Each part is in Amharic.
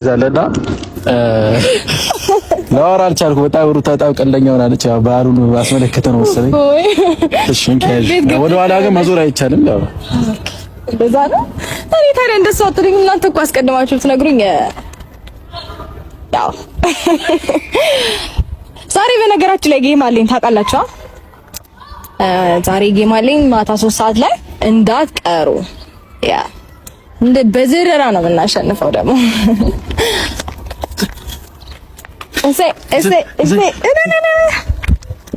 ዛለና ላወራ አልቻልኩም። በጣም ሩታ በጣም ቀልደኛ ሆናለች። ያው በዓሉን ባስመለከተ ነው መሰለኝ። እሺ እንኪያዥ ወደ ኋላ ግን መዞር አይቻልም። ያው እንደዛ ነው። እኔ ታዲያ እንደሱ አትሉኝ። እናንተ እኮ አስቀድማችሁ ብትነግሩኝ። ያው ዛሬ በነገራችሁ ላይ game አለኝ ታውቃላችሁ። ዛሬ game አለኝ ማታ 3 ሰዓት ላይ እንዳትቀሩ። Yeah፣ እንደ በዝረራ ነው የምናሸንፈው ደግሞ። እሰይ እሰይ እሰይ!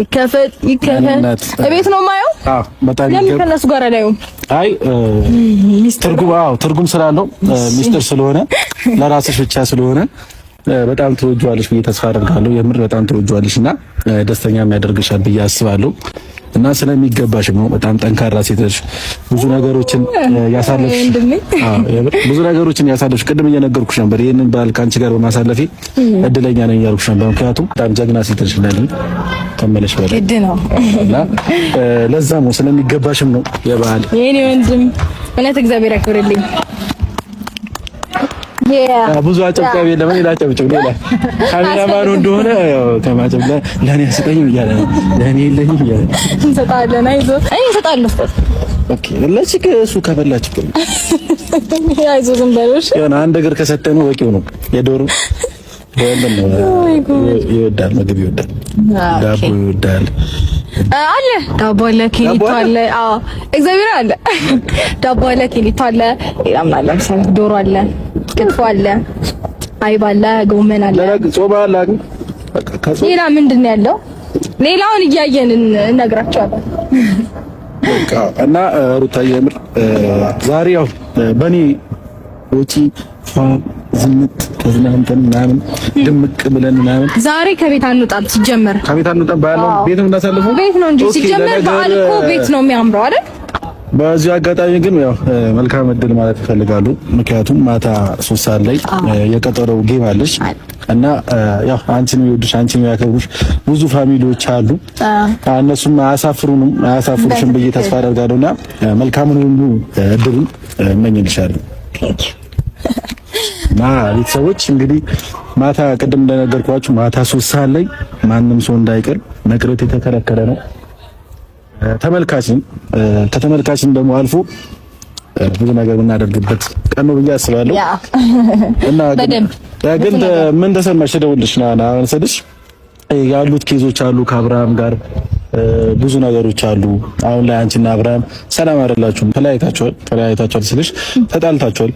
ይከፈት ይከፈት። እቤት ነው የማየው። አዎ በጣም። ለምን ከነሱ ጋር አላየውም? አይ ትርጉም፣ አዎ ትርጉም ስላለው፣ ሚስጥር ስለሆነ፣ ለራስሽ ብቻ ስለሆነ በጣም ትወጂዋለሽ ብዬ ተስፋ አደርጋለሁ። የምር በጣም ትወጂዋለሽ እና ደስተኛ የሚያደርግሻል ብዬ አስባለሁ። እና ስለሚገባሽም ነው። በጣም ጠንካራ ሴት ነሽ። ብዙ ነገሮችን ያሳለፍሽ፣ አዎ የምር ብዙ ነገሮችን ያሳለፍሽ። ቅድም እየነገርኩሽ ነበር፣ ይሄንን በዓል ከአንቺ ጋር በማሳለፌ እድለኛ ነኝ እያልኩሽ ነበር። ምክንያቱም በጣም ጀግና ሴት ነሽ እንዳለኝ ከመለሽ በላይ ግድ ነው። እና ለዛም ነው፣ ስለሚገባሽም ነው የበዓል። የኔ ወንድም እውነት እግዚአብሔር ያክብርልኝ። ብዙ አጨብጫቢ የለም። እኔ ላጨብጭብ። ሌላ ካሜራማኑ እንደሆነ ያው ከማጨብጨብ ለኔ አስጠኝም እያለ ነው፣ ለኔ የለኝም እያለ ነው። እንሰጣለን። አይዞህ፣ እኔ እሰጣለሁ። Okay፣ ለቺክ እሱ ከበላ ችግር አይዞህ፣ ዝም በለው እሺ። የሆነ አንድ እግር ከሰጠነው በቂው ነው። የዶሮ ወንድም ነው፣ ይወዳል፣ ምግብ ይወዳል፣ ዳቦ ይወዳል። አለ፣ ዳቦ አለ፣ ኬኒቶ አለ። አዎ እግዚአብሔር አለ፣ ዳቦ አለ፣ ኬኒቶ አለ፣ ሌላ ምን አለ መሰለህ? ዶሮ አለ፣ ክትፎ አለ፣ አይብ አለ፣ ጎመን አለ። ጾም አለ። ሌላ ምንድን ነው ያለው? ሌላውን እያየን እነግራቸዋለን። በቃ እና ሩታዬ የምር ዛሬ ያው በኔ ወጪ ዝንጥ ተዝናንተን ምናምን ድምቅ ብለን ምናምን። ዛሬ ከቤት አንወጣም። ሲጀመር ከቤት አንወጣም። በዓል ነው፣ ቤት ነው እናሳልፈው። ቤት ነው እንጂ። ሲጀመር በዓል እኮ ቤት ነው የሚያምረው አይደል? በዚሁ አጋጣሚ ግን ያው መልካም እድል ማለት እፈልጋለሁ። ምክንያቱም ማታ 3 ሰዓት ላይ የቀጠሮው game አለሽ እና ያው አንቺን የሚወዱሽ፣ አንቺን የሚያከብሩሽ ብዙ family ዎች አሉ። እነሱም አያሳፍሩንም፣ አያሳፍሩሽም ብዬ ተስፋ አደርጋለሁና መልካሙን ሁሉ እድሉን እመኝልሻለሁ። እና ቤተሰቦች እንግዲህ ማታ ቅድም እንደነገርኳችሁ ማታ 3 ሰዓት ላይ ማንም ሰው እንዳይቀር፣ መቅረት የተከለከለ ነው። ተመልካችን ከተመልካችን ደግሞ አልፎ ብዙ ነገር የምናደርግበት ቀን ነው ብዬ አስባለሁ። እና ግን ምን ተሰማሽ? ደውልሽ ና ና ስልሽ ያሉት case ኦች አሉ፣ ከአብርሃም ጋር ብዙ ነገሮች አሉ። አሁን ላይ አንቺና አብርሃም ሰላም አይደላችሁም፣ ተለያይታችኋል። ተለያይታችኋል ስልሽ ተጣልታችኋል።